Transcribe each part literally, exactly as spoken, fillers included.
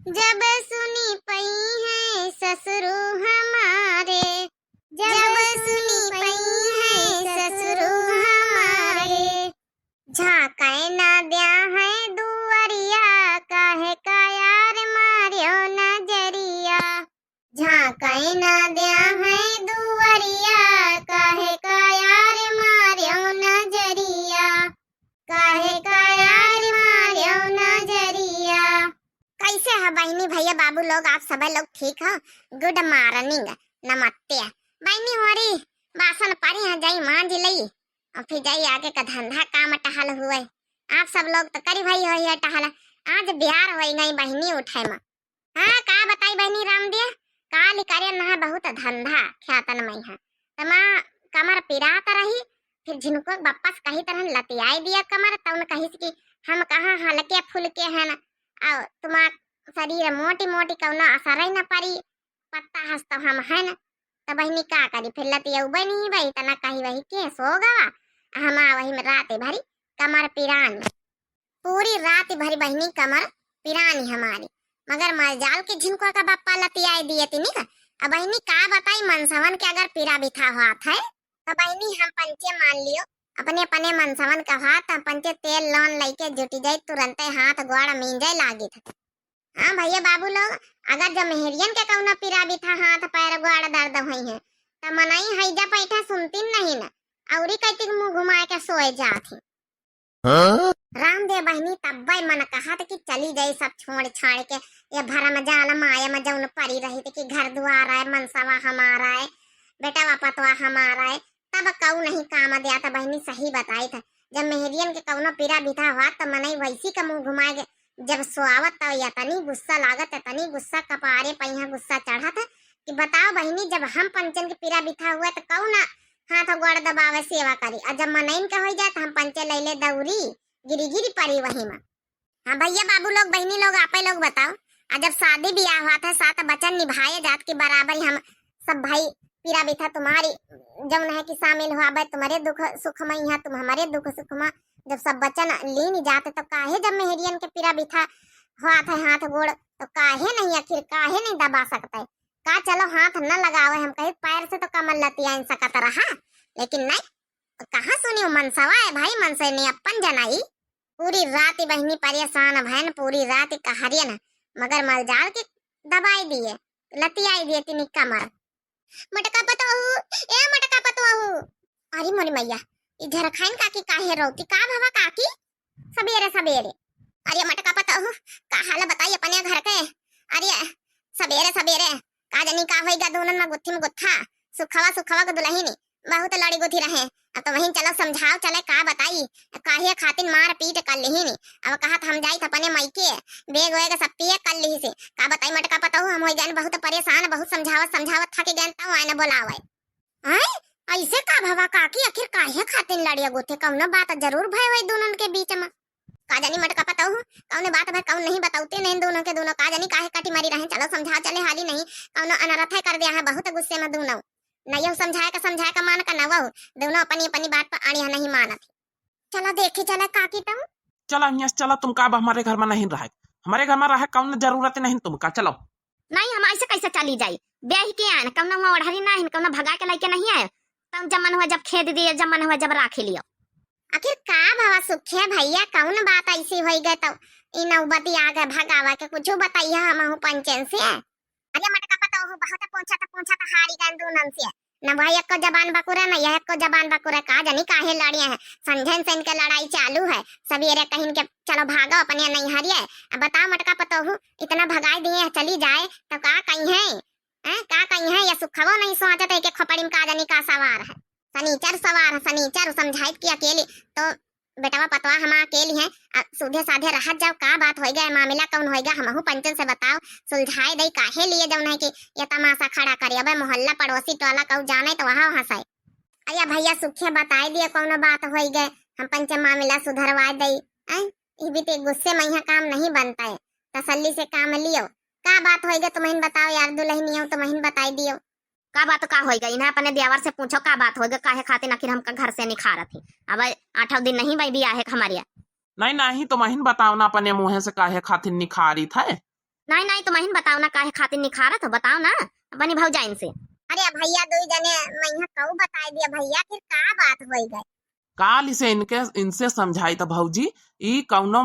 जब सुनी पइहैं ससुरु हमारे, जब सुनी पइहैं ससुरु हमारे, झाँकै ना द्याहैं दुअरिया, काहे का यार मार्यो नजरिया। झाँकै ना द्याहैं दुअरिया, काहे का यार मार्यो नजरिया, काहे का यार मार्यो नजरिया। कैसे ह बहिनी, भइया, बाबू लोग, आप सबै लोग ठीक ह? Good morning, नमस्ते। बहिनी होरी बासन परी ह, जाई माँज लई, अउ फिर जाई आगे का धंधा काम टहल हुवै। आप सब लोग त करी भई होइहै टहल, आज बिहार होइ गई बहिनी उठै म। हाँ, का बताई बहिनी रामदिया, काल करे नहा बहुत धंधा ख्यातन मइहाँ। त माँ कमर पिरात रही, फिर झिनकुआ बप्पा से कहित रहन लतियाइ दिया कमर, तउन कहिस कि हम कहाँ हल्के फुल्के हन, अउ तुम्हार शरीर मोटी मोटी कउनो असरै न परी, पत्ता हस तउ हम हन। त बहिनी का करी, फिर लतियउबै नहीं बई, तना कही वही के सो गवा, हम आ वही में रात भरी कमर पिरान। पूरी रात भरी बहिनी कमर पिरानी हमारी, मगर मजाल के झिनकुआ का बप्पा लतियाए दिए तिनी का। अब बहिनी का बताई, मनसवन के अगर पीरा बिथा होत है, त बहिनी हम पंचे मान लियो, अपने अपने मनसवन का होत, हम पंचे तेल लोन लइके जुटी जाई, तुरंते हाथ गोड़ मींजे लागित है। हाँ भइया बाबू लोग, अगर जब मेहरियन के कउनो पीरा बिथा, हाथ पैर गोड़ दर्द होइहैं, त मनई हैजा पैठा सुनतिन नहीं न, अउरी कैतिक मुँह घुमाए के सोए जात ही। हाँ? रामदेव बहिनी तब्बै मन कहत कि चली जाई सब छोड़ छाड़ के, ये भरम जाल माया में जउन परी रहित कि घर दुआर आए, मनसवा हमार आए, बेटवा पतवा हमार आए, तब कऊ नहीं काम द्यात बहिनी, सही बताइत है। जब मेहरियन के कउनो पीरा बिथा होत त मनई वैसी का मुँह घुमाए के जब सोआवत त यतनी गुस्सा लागत, यतनी गुस्सा कपारे पइहाँ गुस्सा चढ़त है कि बताओ बहिनी, जब हम पंचन के पीरा बिथा हुवै त कऊ ना हाथ गोड़ दबावे सेवा करी, अउ जब मनइन के होइ जाए त हम पंचे लइले दौरी, गिरी गिरी परी वही में। हाँ भइया बाबू लोग, बहिनी लोग, आपै लोग बताओ, अउ जब शादी बियाह होत है, सात बचन निभाए जात के बराबर ही हम सब भाई पीरा बिथा तुम्हारी जउन है कि शामिल हुआ बे, तुम्हरे दुख सुख मइहाँ, तुम हमरे दुख सुख मा, जब सब बचन लीन जात तो काहे जब मेहरियन के पीरा बिथा होत है हाथ गोड़ तो काहे नहीं, आखिर काहे नहीं दबा सकत है? का चलो हाथ न लगावे, हम कही पैर से तो कमर लतियाइन सकत रहा, लेकिन नहीं, कहाँ सुनी, मनसवा है भाई, मनसे ने अपन जनाई। पूरी रात बहिनी परेशान भयन, पूरी रात कहरियन, मगर मलजाल के दबाई दिए, लतियाई दिए तिनी कमर। मटका पतोहू, ए मटका पतोहू। अरे मोरी मैया, ई झरखाइन काकी काहे रोती? का भवा काकी? सबेरे सबेरे। अरे मटका पतोहू, का हाल बताई अपने घर के? अरे सबेरे सबेरे का जनी का होइगा दूनन में गुत्थी में गुत्था। सुखवा सुखवा के दुलहिनी बहुत लड़ी गुथी रहे। अब तो वहीं चलो समझाओ चले का बताई, काहे खातिर मार पीट कर लिहिनी। अब कहत हम जाइत अपने मइके, बेग वेग सब पिए कर लिही से। का बताई मटका पतोहू, हम होइ गए बहुत परेशान, बहुत समझावत समझावत थक गए, तब आए न बोलावे। आय, ऐसे का भवा काकी, आखिर काहे खातिर लड़िया गुथे? कउनो बात जरूर भय होई दूनन के बीच में। का जानी मटका पतोहू, कउनो बात भय, कउन नहीं बताउते नहीं दूनों के दूनों, का जानी काहे कटी मरी रहे। चलो समझा चले हाली नहीं, कउनो अनरथ है कर दिया है बहुत गुस्से में दूनों। न यहू समझाए का समझाए का मान का न वहू, दूनों अपनी अपनी बात पर अड़िया नहीं मानत। चला देखी चला काकी तुम। चला हियाँ से चला, तुम का अब हमरे घर में नहीं रहे, हमरे घर में रहे कउन जरूरत नहीं तुमका, चलो। नहीं, हम ऐसे कैसे चली जाई? ब्याह के आन, कउनो हुआँ ओढ़नी ना हिन, कउनो भगा के लइके नहीं आए। तब जब मन हुआ जब खेद दिए, जब मन हुआ जब राखी लियो। आखिर का भवा सुखे भइया, कउन बात ऐसी होई गए तो ई नौबती आ गए भगावा के? कुछ बताइए हमहू पंचन से। अरे मटका पतोहू, बहुत पूछत पूछत हारी गए दूनन से। न भाई एको जबान बकुरे, न यह एको जबान बकुरे, का जानी काहे लड़िए हैं। संझन से इनके लड़ाई चालू है, सबेरे कहिन के चलो भागो अपने नैहरिए। अब बताओ मटका पतोहू, इतना भगाई दिए हैं, चली जाए तो का कही है? हैं, का कही है? या सुखवो नहीं सोचत है कि खोपड़ी में का जानी का सवार है। सनीचर सवार है, सनीचर समझाइत कि अकेली तो बेटवा पतवा हम अकेली हैं, आ, सूधे साधे रहत जाओ, का बात होइगा, मामला कउन होइगा, हमहू पंचन से बताओ, सुलझाए दई, काहे लिए जउन है कि ये तमाशा खड़ा करी। अबे मोहल्ला पड़ोसी टोला कहू जाने तो वहाँ वहाँ से। अरे भइया सुखे बताए दिए कउनो बात होइगा, हम पंचे मामला सुधरवाए दई। हैं? ई बीते गुस्से में यहाँ काम नहीं बनता है, तसल्ली से काम लियो। का बात होइगा तुमहिन बताओ यार, दुलहिनियो तुमहिन बताई दियो। का बात का होइगा? इन्हें अपने देवर से पूछो का बात होइगा, काहे खातिर आखिर हमका घर से निखारत ही। अब आठव दिन नहीं भाई बियाहे के हमारे। नहीं, नहीं, तुमहिन बताओ ना अपने मुँहे से काहे खातिर निखारित है। नहीं, नहीं, तुमहिन बताओ ना, काहे खातिर निखारत हो, बताओ ना अपनी भौजाइन से। अरे भैया, दुई जने मइहाँ कऊ बताई दिया भैया, फिर का बात होई गई? काल इसे इनके, इनसे समझाई त भौजी, ई कौनो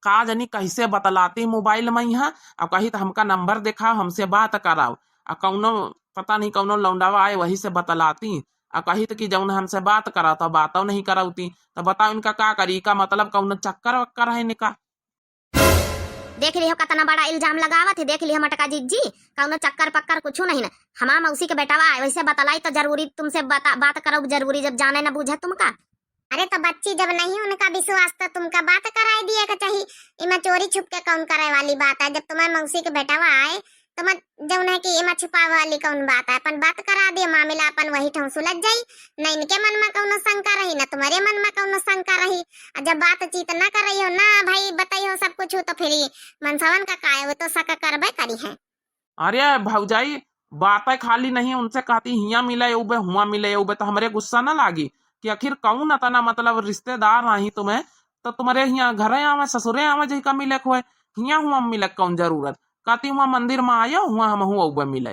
का जानी कैसे बतलाती मोबाइल मइहाँ, अब कही त हमका नंबर देखाओ, हमसे बात कराओ, आ कौनो पता नहीं कौनो लौंडावा आए वही से बतलाती, आ कही त कि जौन हमसे बात कराओ त बातो नहीं करौती। त बताओ इनका का करी, का मतलब कौनो चक्कर वक्कर है इनका? देख लिहो कतना बड़ा इल्जाम लगावत है, देख लिहो मटका जिज्जी, कौनो चक्कर पक्कर कुछ नहीं ना। हमार मौसी के बेटवा आए, वैसे बतलाई तो जरूरी तुमसे बता, बात करब जरूरी, जब जाने न बूझे तुमका। अरे तो बच्ची जब नहीं उनका विश्वास तो तुमका बात कराई दिए के चाही। इमा चोरी छुप के कौन करे वाली बात है? जब तुम्हारे मौसी के बेटवा आए तो मत जौन है कि एमा छुपावे वाली कौन बात है, अपन बात करा दियो, मामला अपन वही ठाउँ सुलझ जाई। न इनके मन में कौनो शंका रही, न तुम्हारे मन में कौनो शंका रही। आ जब बातचीत ना कर रही हो, ना भाई बताई हो सब कुछ, तो फिर ई मनसवन का काय, वो तो शक करबे करी है। अरे भौजाई, बातें खाली नहीं उनसे कहती, हियाँ मिले उबे, हुआँ मिले उबे, तो हमरे गुस्सा ना लागी कि आखिर कौन अतना मतलब रिश्तेदार आही तुम्हें, तो तुम्हारे हियाँ घरे आवे, ससुरे आवे, जही का मिले खोए, हियाँ हुआँ मिले कौन जरूरत? कहती हुआँ मंदिर में आयो, हुआँ हमहू उबे मिले।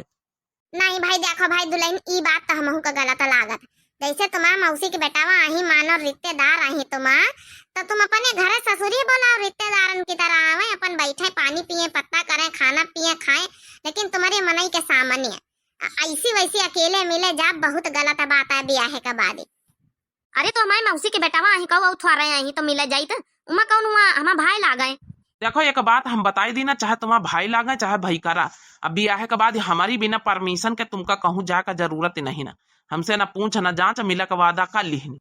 नहीं भाई, देखो भाई दुलहिन, ई बात तो हमहू का गलत लागत। जैसे तुम्हार मौसी के बेटावा आही, मानो रिश्तेदार आही तुम्हार, तो तुम अपने घरे ससुरी बोलाओ, रिश्तेदारन की तरह आवे, अपन बैठे, पानी पिए, पत्ता करे, खाना पिए, खाए, लेकिन तुम्हारे मनई के सामने। अ-, ऐसी वैसी अकेले मिले जा, बहुत गलत बात है बियाहे के बाद। अरे तो हमारी मौसी के बेटावा आही, कहू थोड़े आही तो मिले जाइत, उमा कौन हुआ, हमार भाई लागे। देखो एक बात हम बताई दी ना, चाहे तुम्हार भाई लागे चाहे भाई करा, अब बियाहे के बाद हमारी बिना permission के तुमका कहूँ जाए का जरूरत ही नहीं ना, हमसे ना पूछ ना जांच, मिले के वादा कर लिहनी।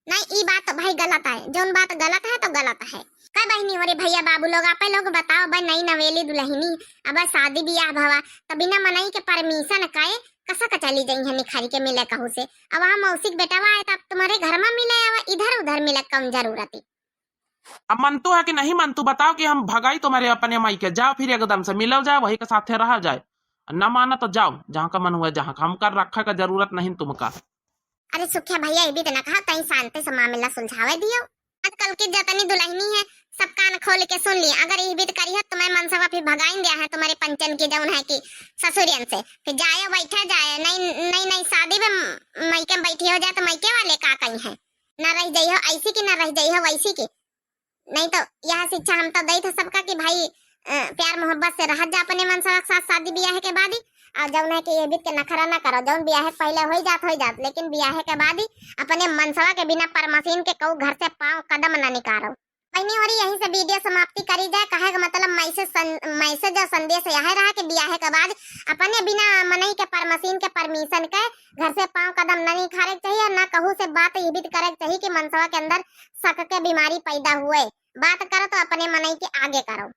नहीं, ई बात तो भाई गलत है, जौन बात गलत है तो गलत है। का बहिनी हो रे भैया बाबू लोग, आपे लोग बताओ भाई, नई नवेली दुलहिनी, अब शादी बियाह भवा, तो बिना मनई के permission कए कसक चली जइहैं निखरि के मिले कहू से? अब वहाँ मौसी के बेटवा आए, तो अब तुम्हारे घर में मिले, अब इधर उधर मिले कौन जरूरत है? अब मनतू है कि नहीं मनतू, बताओ कि हम भगाई तुम्हारे अपने माई के? जाओ फिर एकदम से मिलो जाओ, वही के साथे रहा जाए, ना माना तो जाओ, जहाँ का मन हुआ जहाँ का, हमका रखे का जरूरत नहीं तुमका। अरे सुखिया भैया, ये भी तो ना कहा, तई शांति से मामला सुलझावे दियो। आजकल की जतनी दुलहिनी है, सब कान खोल के सुन लिए। अगर ई बीत करी है, तुम्हें मनसवा फिर भगाइन दिया है तुम्हारे पंचन की, जौन है कि ससुरियन से। फिर जाए बैठे जाए, नई, नई, नई शादी में मइके में बैठी हो जाए तो मइके वाले का कही है? ना रह जाई हो ऐसी की, ना रह जाई हो वैसी की। नहीं तो यह शिक्षा हम तो दई थे सबका कि भाई, अ, प्यार मोहब्बत से रहत जा अपने मनसवा के साथ शादी बियाह के बाद ही। और जौन है कि ये बीत के नखरा ना करो, जौन बियाह के पहले होई जात, होई जात, लेकिन बियाह के बाद ही अपने मनसवा के बिना permission के कहू घर से पाँव कदम ना निकारो। बहिनी हो रही, यहीं से video समाप्ति करी जाए। कहे का मतलब message सं-, message और संदेश यह रहा कि बियाह के बाद अपने बिना मनई के permission के, permission के घर से पाँव कदम ना निखारे के चाहिए और ना कहू से बात ये बीत करे के चाहिए कि मनसवा के अंदर शक के बीमारी पैदा हुए। बात करो तो अपने मनई के आगे करो।